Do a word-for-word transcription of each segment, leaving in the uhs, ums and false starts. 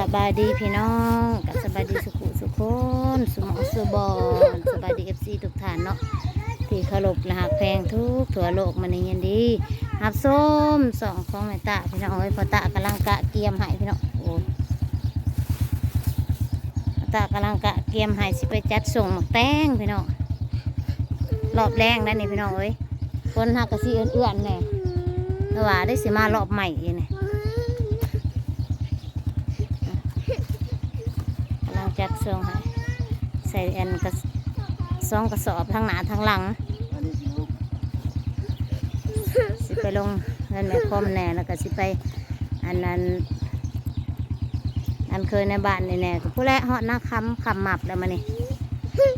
สบายดีพี่น้อง กับสบายดีสุขุสุคน สุหม่องสุบอน สบายดี เอฟซี ทุกท่านเนาะ ที่เคารพและฮักแพงทุกทั่วโลก มื้อนี้ยินดีรับชมช่องของแม่ตาพี่น้องเอ้ย พ่อตากำลังกะเกียมให้พี่น้อง โอ้ย พ่อตากำลังกะเกียมให้ สิไปจัดส่งหมากแตงพี่น้อง รอบแรงได้นี่พี่น้องเอ้ย คนเฮาก็สิเอื้อนๆแหน่ แต่ว่าได้สิมารอบใหม่อีกนี่ กำลังจัดส่งให้ ใส่อันกระส-, สองกระสอบทั้งหน้าทั้งหลัง สิไปลงเงินแม่คอมแหน่ แล้วก็สิไป อันนั้น อันเคยในบ้านนี่แหน่ ก็พู้นแหละ ฮอดนาคำ ค่ำมับแล้วมานี่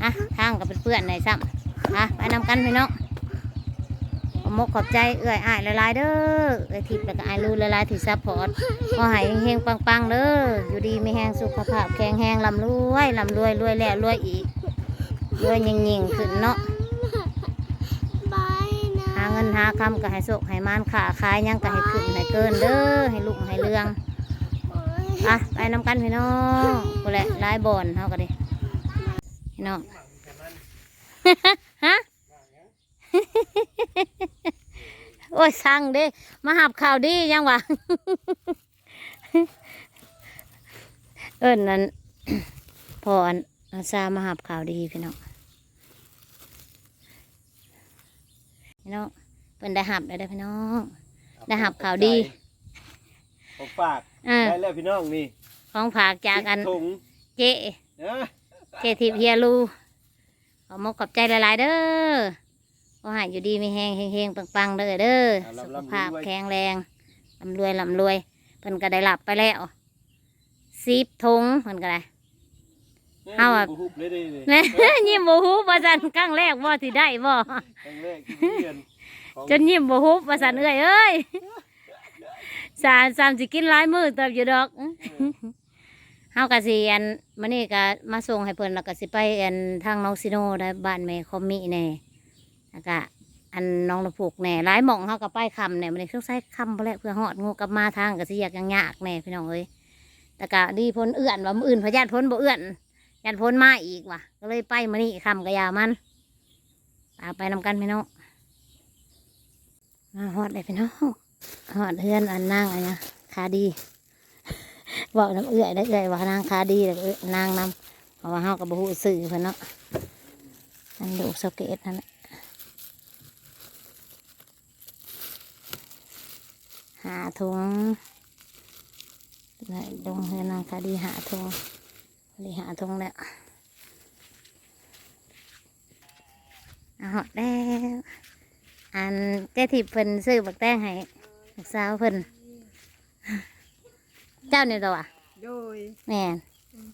อ่ะ ทางก็เป็นเปื้อนในซ้ำ อ่ะ ไปนำกันพี่น้อง ขอบมกขอบใจเอื้อยอ้ายหลายๆเด้อ เอื้อยทิพย์แล้วก็อ้ายลูหลายๆที่ซัพพอร์ต ขอให้เฮงๆปังๆเด้อ อยู่ดีมีแฮง สุขภาพแข็งแรง ร่ำรวย ร่ำรวย รวยแล้วรวยอีก รวยยิ่งๆขึ้นเนาะ หาเงินหาคำก็ให้โชคให้หมาน ค้าขายหยังก็ให้ขึ้นให้เกินเด้อ ให้รุ่งให้เรือง อ่ะ ไปนำกันพี่น้อง พู้นแหละ หลายบ่อนเฮาก็ดี พี่น้อง ฮะ โอ้ย สั่งเด้ มาหับข่าวดียังวะ เอิ้นนั่น พ่ออัน อาซามาหับข่าวดีพี่น้อง พี่น้อง เพิ่นได้หับแล้วเด้อพี่น้อง ได้หับข่าวดี ของฝาก อ่า ได้แล้วพี่น้องนี่ ของฝากจากอัน สิบถุง เจ๊ นะ เจ๊ทิพย์เฮียลู ขอบมกขอบใจหลายๆเด้อ ขอให้อยู่ดีมีแฮง เฮงๆปังๆเด้อ เด้อ อ่า สุขภาพ ร่ำๆรวยๆ แข็งแรง ร่ำรวย ร่ำรวย เพิ่นก็ได้รับไปแล้ว สิบถุง เพิ่นก็ได้ เฮาอะ ยิ้มบ่หุบเลยเด้ ยิ้มบ่หุบว่าซั่น ครั้งแรกบ่สิได้บ่ ครั้งแรกที่เรียนของ จนยิ้มบ่หุบว่าซั่น เอื้อยเอ้ย สาม สามสิกินหลายมื้อเติบอยู่ดอก เออ เฮาก็สิอัน มื้อนี้ก็มาส่งให้เพิ่น แล้วก็สิไปอันทางหนองซิโนได้ บ้านแม่คอมมิแหน่ แล้วก็อันหนองละพุกแหน่ หลายหม่องเฮาก็ไปค่ำแหน่ มื้อนี้สงสัยค่ำพู้นแหละ เพื่อฮอด งูกลับมาทางก็สิยากยังยากแหน่พี่น้องเอ้ย แต่ก็ดีฝนเอื้อนว่า มื้ออื่นพะย้านฝนบ่เอื้อน ย้านฝนมาอีกว่ะ ก็เลยไปมื้อนี้ค่ำก็อย่ามัน ตามไปนำกันพี่น้อง มาฮอดเลยพี่น้อง ฮอดเฮือนอันนางอันเนี้ย ขาดี เว้านำเอื้อยได้ เอื้อยว่านางขาดี แล้วก็เอื้อยนางนำ เพราะว่าเฮาก็บ่ฮู้ชื่อเพิ่นเนาะ อันลูกสาวเกตนั่นแหละ ห้าถุง ได้ลงเฮือนนางขาดีห้าถุง นี่ห้าถุงแล้ว เอาฮอดแล้ว อันเจ๊ทิพย์เพิ่นซื้อบักแตงให้ลูกสาวเพิ่น เจ้านี่ตัววะ โดย แม่น อืม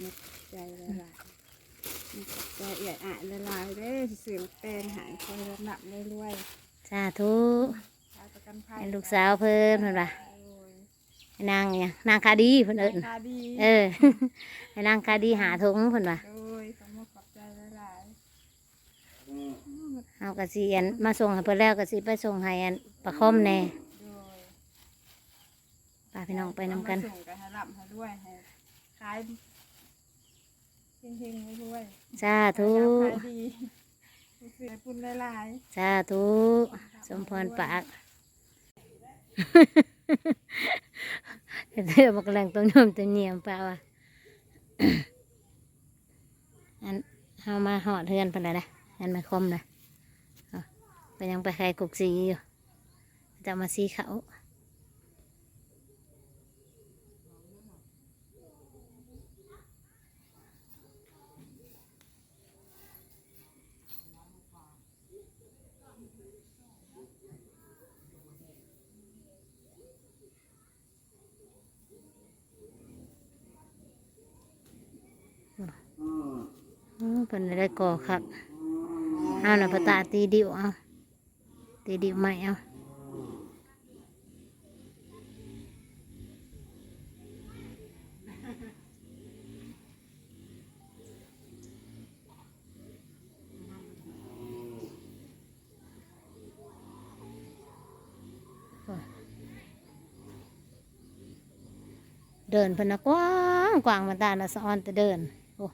ขอบใจหลายๆ ขอบใจเอื้อยอ้ายหลายๆเด้อ ที่ซื้อบักแตงให้ ขอให้ร่ำๆรวยๆ สาธุ ขายประกันภัย ให้ลูกสาวเพิ่น เพิ่นว่า โดย นางเนี่ย นางขาดีเพิ่นเอิ้น นางขาดี เออ ให้นางขาดีห้าถุงเพิ่นว่า โดย ขอบคุณขอบใจหลายๆ เฮาก็สิอันมาส่งให้เพิ่นแล้วก็สิไปส่งให้อันป้าคอมแหน่ โดย พาพี่น้องไปนำกัน มาส่งก็ให้ร่ำให้รวย ให้ขาย เฮงๆรวยๆ สาธุ ขายดี ซื้อให้ปุ้นหลายๆ สาธุ สมพรปาก เธอมากำลังต้มยำต้มเนียมเปล่าอ่ะ อัน เฮามาฮอดเฮือนเพิ่นแล้วนะ อันแม่คอมนะ เอา ไปยังไปไขกุกสีอยู่ จะมาสีเขา อืม เพิ่นได้ก่อคัก เอาน่ะ พ่อตาตีดิวเอา ตีดิวใหม่เอา โอ้ย เดินเพิ่นนะกว้างกว้าง มาตานะสะออนแต่เดิน โอ้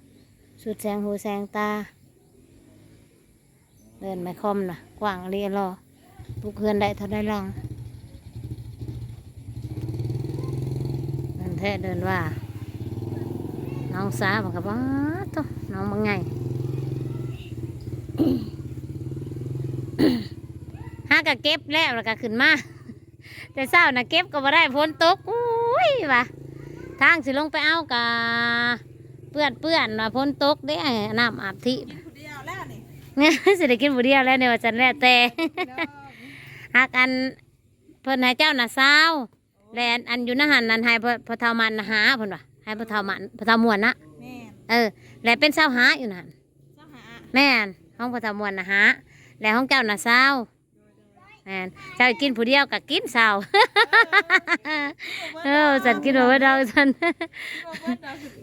สุดแสงหูแสงตา เดินไม้คอมนะกว้างอีหลีหลอ ปลูกเฮือนได้เท่าใดหลัง เดินแท้เดินว่า น้องสาวมันก็ว่า โธ่ น้องบักใหญ่ หากะเก็บแล้ว แล้วก็ขึ้นมา แต่เช้าน่ะเก็บก็บ่ได้ ฝนตก อุ้ย ว่ะ ทางสิลงไปเอากะเปื้อนๆ ว่าฝนตกเด้ น้ำอาบที่ กินผู้เดียวแล้วนี่ สิได้กินผู้เดียวแล้วเนี่ย ว่าซั่น แล้วแต่ หากอัน เพิ่นให้เจ้าน่ะซาว และอัน อันอยู่ในหั่นนั่นให้พ่อ พ่อเฒ่ามันน่ะห้า เพิ่นว่า ให้พ่อเฒ่ามัน พ่อเฒ่าม่วนนะ แม่น เออ และเป็นซาวห้าอยู่หั่น ซาวห้า แม่น ของพ่อเฒ่าม่วนน่ะห้า และของเจ้าน่ะซาว แม่น เจ้ากินผู้เดียวก็กินซาว เออ ฉันกินบ่เบิดดอก ฉัน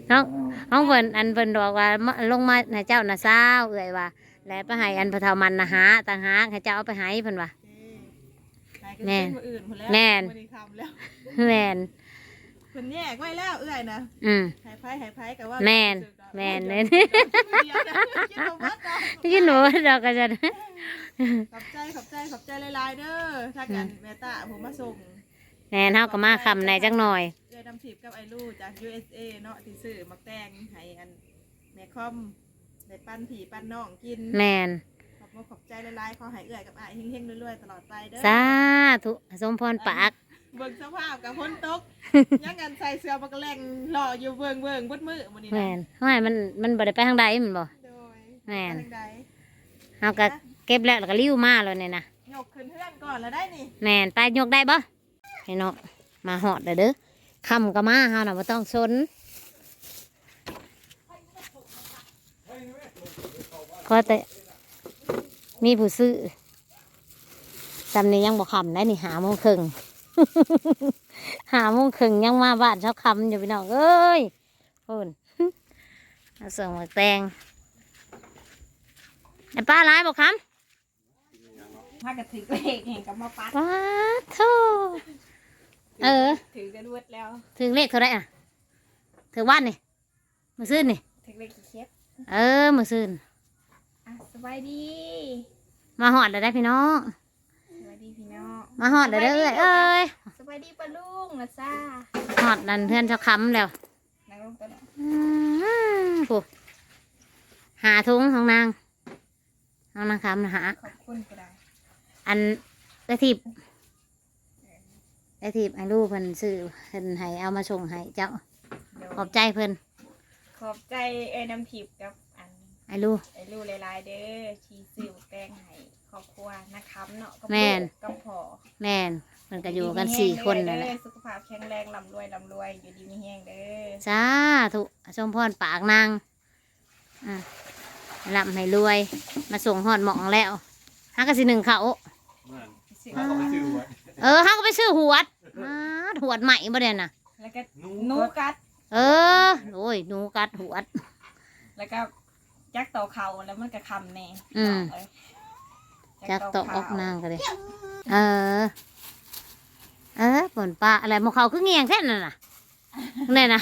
ของ ของเพิ่น อันเพิ่นบอกว่า มา ลงมาให้เจ้าน่ะซาว เอื้อยว่า และไปให้อันพ่อเฒ่ามันน่ะห้าต่างหาก ให้เจ้าเอาไปให้เพิ่นว่า เออ ให้กัน แม่น เป็นมื้ออื่นพู้นแหล้ว แม่น มื้อนี้ค่ำแล้ว แม่น เพิ่นแยกไว้แล้วเอื้อยนะ อืม ให้ไผให้ไผก็ว่า แม่น กัน แม่น เดี๋ยว เดี๋ยว เดี๋ยว เดี๋ยว เดี๋ยว กินบ่เบิดดอก กินบ่เบิดดอกก็จะ ขอบใจ ขอบใจ ขอบใจหลายๆ เด้อ ถ้ากัน อืม แม่ตาผู้มาส่ง แม่น เฮาก็มาค่ำแหน่จักหน่อย เอื้อยน้ำทิพย์กับไอ้ลู่จาก ยู เอส เอ เนาะ ที่ซื้อหมากแตงให้อันแม่คอม ได้ปันพี่ปันน้องกิน แม่น ขอบมกขอบใจหลายๆ ขอให้เอื้อยกับอ้ายเฮงๆ รวยๆ ตลอดไปเด้อ สาธุ สมพรปาก เบิ่งสภาพกับฝนตก ยังกันใส่เสื้อบักแหล่งหล่ออยู่เบิ่งๆ เบิดมื้อมื้อนี้นะ แม่น ห้อยมัน มันบ่ได้ไปทางใดแม่นบ่ โดย แม่น ไปทางใด เฮาก็เก็บแล้ว แล้วก็ลิ้วมาแล้วนี่นะ ยกขึ้นเฮือนก่อนแล้วได้นี่ แม่น ไปยกได้บ่ ให้เนาะ มาฮอดแล้วเด้อ ค่ำก็มา เฮาน่ะบ่ต้องสน ขอแต่มีผู้ซื้อ ส่ำนี้ยังบ่ค่ำได้นี่ ห้าโมงครึ่ง ห้าโมงครึ่งยังมาบ้านเช้าค่ำอยู่พี่น้องเอ้ย พู้น เอาส่งหมากแตง ไอ้ป้าร้ายบ่ค่ำ พากันถือเลขแห่งกับมาปัด ป๊าดโธ่ เออ ถือกันเบิดแล้ว ถือเลขเท่าใดอะ ถือวันนี่ มื้อซืนนี่ ถือเลขกี่เข็บ เออ มื้อซืน อ่ะ สบายดี มาฮอดแล้วได้อพี่น้อง สบายดีพี่น้อง มาฮอดแล้วเด้อ สบายดี เอ้ย สบายดีป้าลุงนะจ้า ฮอดนั่นเฮือนเจ้าคำแล้ว นั่งลงตัวหน่อย อืม ผู้ หาถุงของนาง เอามาคำนะฮะ ขอบคุณก็ได้ อัน ได้ทิป ได้ทิปให้ลูกเพิ่นซื้อ เพิ่นให้เอามาส่งให้เจ้า โดย ขอบใจเพิ่น ขอบใจเอ้ยน้ำทิพย์กับอัน ไอ้ลูก ไอ้ลูกหลายๆ เด้อ ที่ซื้อหมากแตงให้ครอบครัวนาคำเนาะ กับ แม่น ลูกกับพ่อ แม่น เพิ่นก็อยู่กันสี่คนนั่นแหละ เด้อ สุขภาพแข็งแรง ร่ำรวย ร่ำรวย อยู่ดีมีแฮงเด้อ สาธุ สมพรปากนาง อ่ะ ร่ำให้รวย มาส่งฮอดหม่องแล้ว หากะสินึ่งข้าว นั่น สิ หาก็ไปซื้อหวย เออ หากะไปซื้อหวด มาดหวดใหม่บ่เด้น่ะ แล้วก็ หนู หนูกัด เออ โอ้ย หนูกัดหวด แล้วก็จักต่อเขาแล้วมันก็คำแน่ อืม เออ จักต่อออกนางก็เลย เออ เออ ฝนปลาอะไร หมกเขาคือเงี่ยงแท้นั่นน่ะ แน่นะ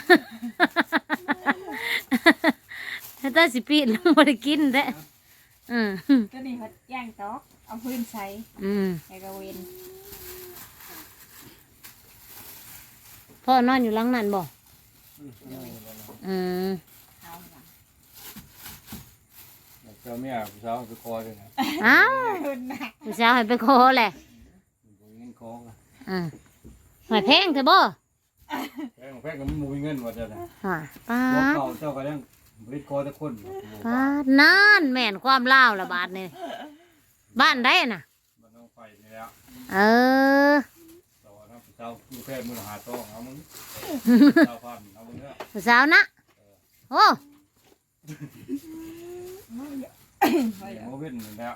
ถ้าสิปีนลงบ่ได้กินแท้ อืม ตัวนี้เขาย่างตอก เอาพื้นใส่ อืม แล้วก็เวน พ่อนอนอยู่หลังนั่นบ่ อืม เอาล่ะ เจ้าเมียผู้สาวไปขอเลยนะ อ้าว คุณนะ ผู้สาวให้ไปขอแหละ บ่มีเงินของอะ อืม หอยแพงเถอะบ่ แพง แพงก็มันบ่มีเงินว่าจะนะ อ่า ป้า หัว ด เก่าเจ้าก็ยังบ่ได้ขอแต่คน ป้าด นั่นแม่นความลาวละบาดนี่ บ้านใดน่ะ บ้านน้องไฟนี่แหละ เออ แต่ว่าถ้าเจ้ากินแพงมื้อละห้าซอง เอามึง เจ้าพัน เอามึงเด้อ ผู้สาวนะ โอ้ เดี๋ยวมาเว้นนั่นแหละ